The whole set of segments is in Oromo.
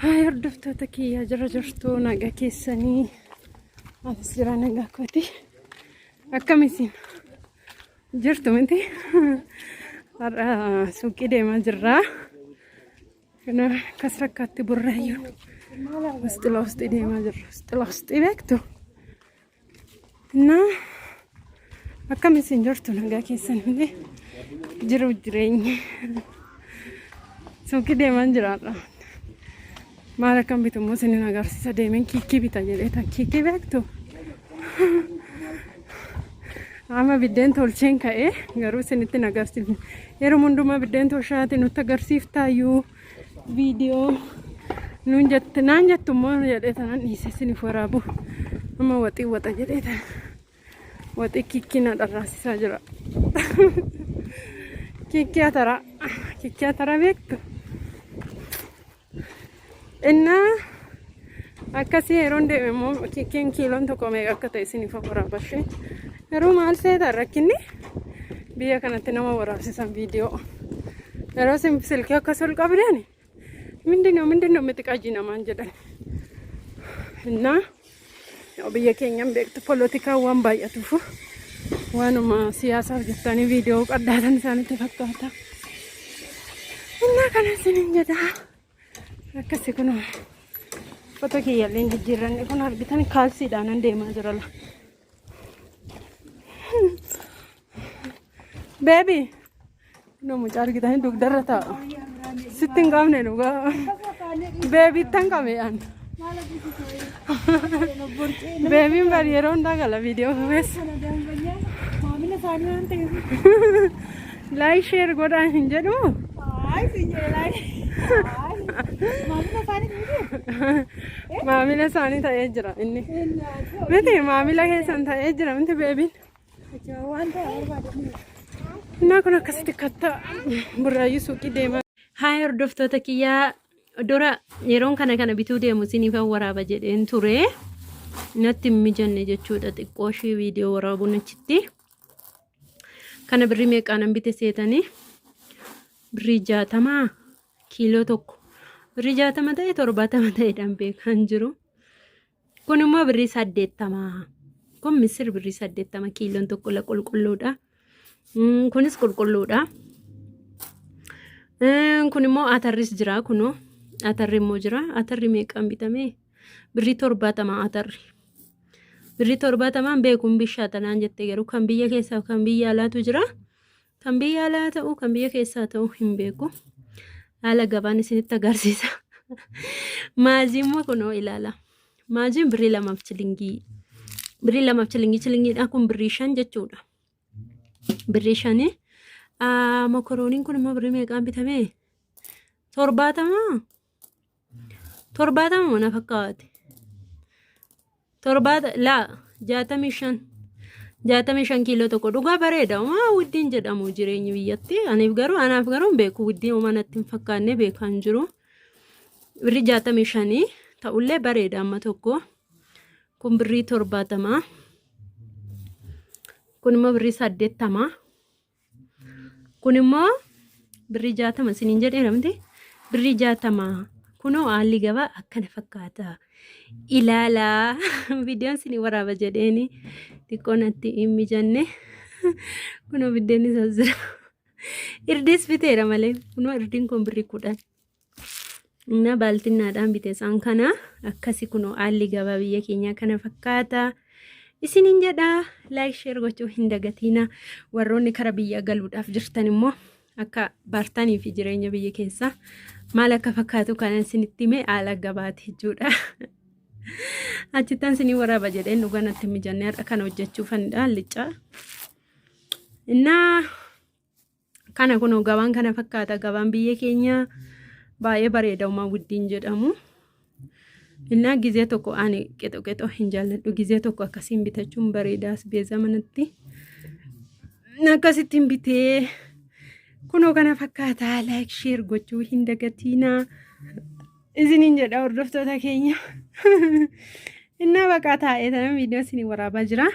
Haa hordoftoota kiyyaa jira jirtu nagaa keessanii anis jira nagaa kooti. Akkam isin jirtu miti? Har'a suuqii deemaa jirra. Kana akkas fakkaatti burraayyuun ውስጥ ለውስጥ deemaa jirra. ውስጥ ለውስጥ beektu? Innaa akkam isin jirtu nagaa keessan illee jiru jireenyi. Suuqii deemaan jiraadha. Maal akkan bitu immoo isinin agarsiisa deemeen kiikii bita jedhee tan kiikii beektu. Amma biddeen tolcheen ka'ee garuu isinitti hin agarsiifne. Yeroo hundumaa biddeen tolchaati nutti agarsiiftaayyuu viidiyoo nuun jette naan jettu immoo jedhee tanan dhiise isiniif waraabu. Amma waxii waxa jedhee tan waxii kiikii na dharraasisaa jira. Kiikii ataraa kiikii ataraa beektu. Innaa akkasii yeroon deeme immoo kiikkiin kiiloon tokko meeqa akka ta'e isiniif waraabashee. Garuu maal seetan rakkinni biyya kanatti nama waraabsisan viidiyoo. Yeroo isin silkii akkas ol qabdan mindinoo mindinoo miti qajii namaan jedhan. Innaa biyya keenyan beektu polotikaan waan baay'atuuf waanuma siyaasaaf jettanii viidiyoo qaddaatan isaanitti fakkaata. Innaa kana isiniin jedha. Akkasi kun uffata kiyyallee hin jijjiirranne kun argitan kaalsiidhaan nan deemaa jira la. Beebi kunoo mucaa argitanii dugdarra taa'a. Sitti hin qabne dhugaa. Beebiittan qabe an. Beebiin bari yeroo hundaa gala viidiyoo keessa. Maamila isaanii waan ta'eef. Laayik sheer godhaa hin jedhu. Ay, siin jedhe laay. Maamila isaanii miti. Maamila isaanii ta'ee jira inni. Miti maamila keessan ta'ee jira miti beebiin. Waan ta'e barbaadanii. Innaa kun akkasitti katta burraayyuu suuqii deemaa. Haay hordoftoota kiyyaa dura yeroon kana kana bituu deemu isiniifan waraaba jedheen ture. Natti hin mijanne jechuudha xiqqoo ishee viidiyoo waraabuun achitti. Kana birrii meeqaanan bite seetanii? Birrii 60 kiiloo tokko. Birrii 60 ta'e 70 ta'edhaan beekaan jiru. Kun immoo birrii 80. Kun misir birrii 80 kiiloon tokko la qulqulluudha. Kunis qulqulluudha. Kun immoo atarris jira kunoo. Atarri immoo jira. Atarri meeqaan bitame? Birrii 70 atarri. Birrii 70n beekuun bishaata naan jette garuu kan biyya keessaa kan biyya alaatu jira. Kan biyya alaa ta'u kan biyya keessaa ta'u hin beeku. Haala gabaan isinitti agarsiisa. Maazii immoo kunoo ilaala. Maaziin birrii lamaaf chilingii. Birrii lamaaf chilingii chilingiidha kun birrii 5 jechuudha. Birrii 5. Mokorooniin kun immoo birrii meeqaan bitame? 70? 70 mana fakkaate. Torbaata laa 65 65 kiiloo tokko dhugaa bareeda homaa widdiin jedhamu jireenyi biyyatti aniif garuu anaaf garuu hin beeku widdii homaa natti hin fakkaanne beekaan jiru birri 65 ta'ullee bareeda amma tokko kun birrii 70 kun immoo birrii 80 Kun immoo birrii 60 isiniin jedheera miti. Birrii 60 kunoo haalli gabaa akkana fakkaata. Ilaalaa viidiyoon isinii waraaba jedheeni xiqqoo natti hin mijanne. Kunoo biddeenni isaas jira. Irdiis biteera malee kunoo irdiin kun birrii 10. Na baaltinnaadhaan bite isaan kana akkasi kunoo haalli gabaa biyya keenyaa kana fakkaata. Isinin jedha laayik sheer gochuu hin dagatiina warroonni kara biyyaa galuudhaaf jirtan immoo akka bartanii fi jireenya biyya keessaa maal akka fakkaatu kana isinitti hime haala gabaati jechuudha. Achittan isinii waraaba jedheen dhugaa natti hin mijanne har'a kana hojjechuufanidha liccaa. Innaa Kana kunoo gabaan kana fakkaata. Gabaan biyya keenya baay'ee bareeda umaa wuddiin jedhamu. Innaa gizee tokko ani qexo qexo hin jaalladhu. Gizee tokko akkasiin bitachuun bareeda asbeezaa manatti. Akkasittiin bitee kunoo kana fakkaata. Laayik sheer gochuu hin dagatiinaa. Isiniin jedha hordoftoota keenya. Innaa baqaa taa'ee tana viidiyoo isinii waraabaa jira.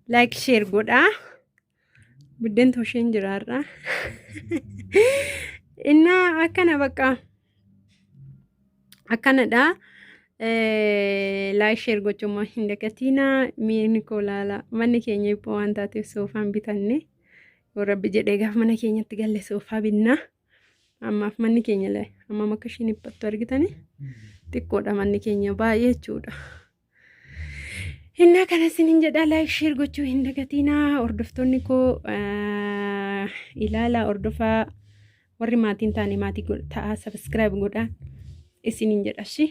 Laayik sheer godhaa. Buddeen tosheen jira har'a. Innaa akkana bakka. Akkanadha. Like share gochuu immoo hin dagatinaa. Miirni koo laala. Manni keenya dhiphoo waan taateef soofaan bitanne. Yoo rabbi jedhee gaafa mana keenyatti galle soofaa binna. Ammaaf manni keenya hammam akka ishiin dhiphattu argitani. Xiqqoodha manni keenya baay'ee jechuudha. Innaa kana isiniin jedha like share gochuu hin dagatinaa. Hordoftoonni koo ilaalaa hordofaa warri maatiin taane maatii ta'aa subscribe godhaa isiniin jedha shi.